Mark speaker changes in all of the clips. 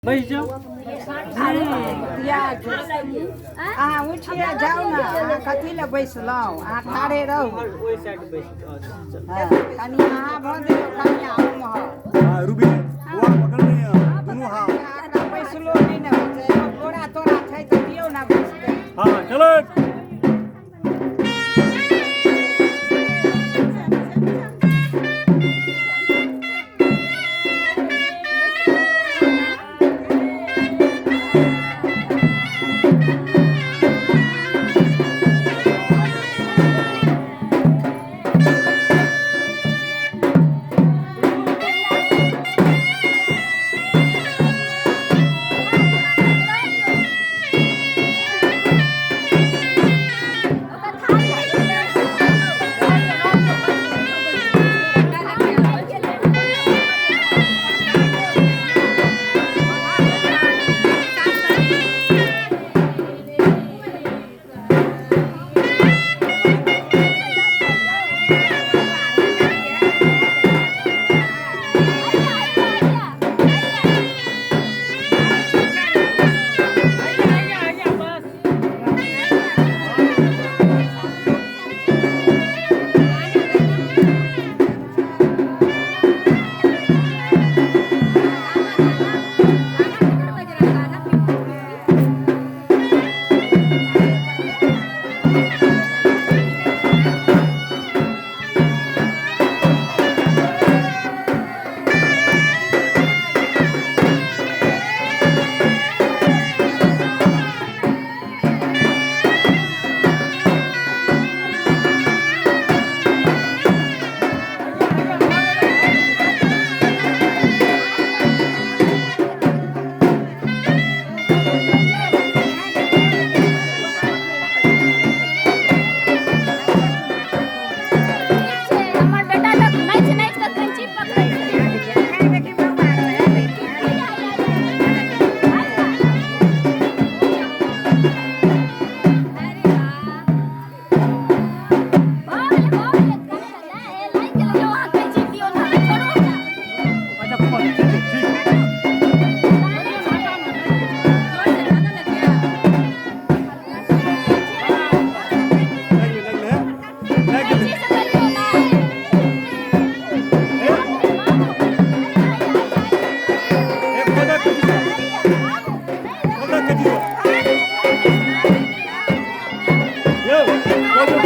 Speaker 1: बैस जाओ।
Speaker 2: अहाँ उठिए जाउ ने, अहाँ कथी लए बैसलहुँ? अहाँ ठाढ़े रहू।
Speaker 1: ओहि साइड बैस जाओ।
Speaker 2: हँ, कनि अहाँ भऽ दियौ, कनि ओम्हर।
Speaker 3: हाँ रूबी, बुआ पकड़ रही है दोनों हाथ।
Speaker 2: एकरा बैसलो नहि ने होइ छै। एगो बोरा तोरा छै तऽ दियौ ने बैसतै।
Speaker 3: हाँ चलो।
Speaker 4: हमर बेटा तऽ नाचि नाचि कऽ कैंची पकड़ै छै।
Speaker 2: देखी बौआ।
Speaker 3: अच्छा कुमार, ठीक है, ठीक। लग ले, लग ले, लग ले। एक पदा कजी, पदा कजी। यो पदा।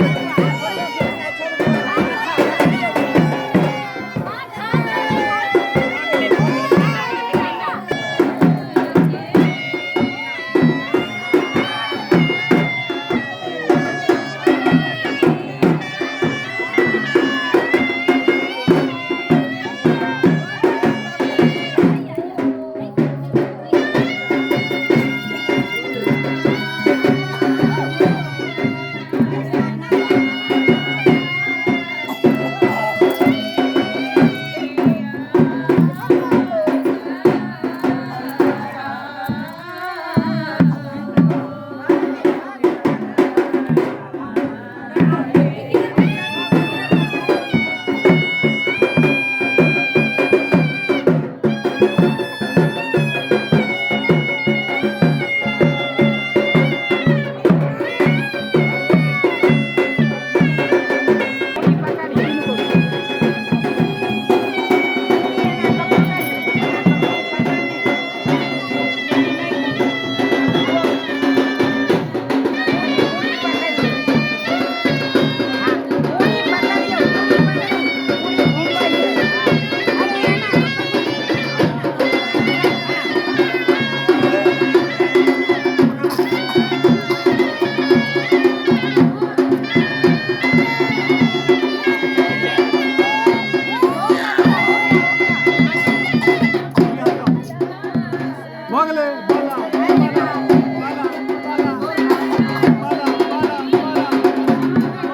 Speaker 3: भऽ गेलै। बाला बाला बाला बाला बाला बाला बाला बाला।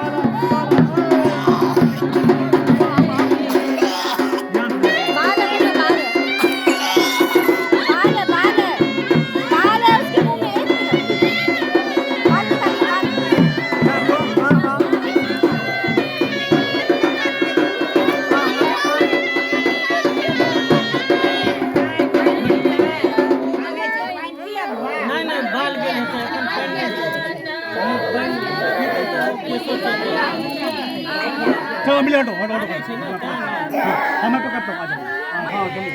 Speaker 3: मिले हटो हटो हटो। हाँ मैं पकड़ता हूँ, आ जाओ। हाँ चलो।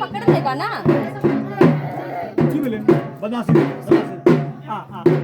Speaker 4: पकड़ लेगा ना।
Speaker 3: बदमाशी बदमाशी। आ आ।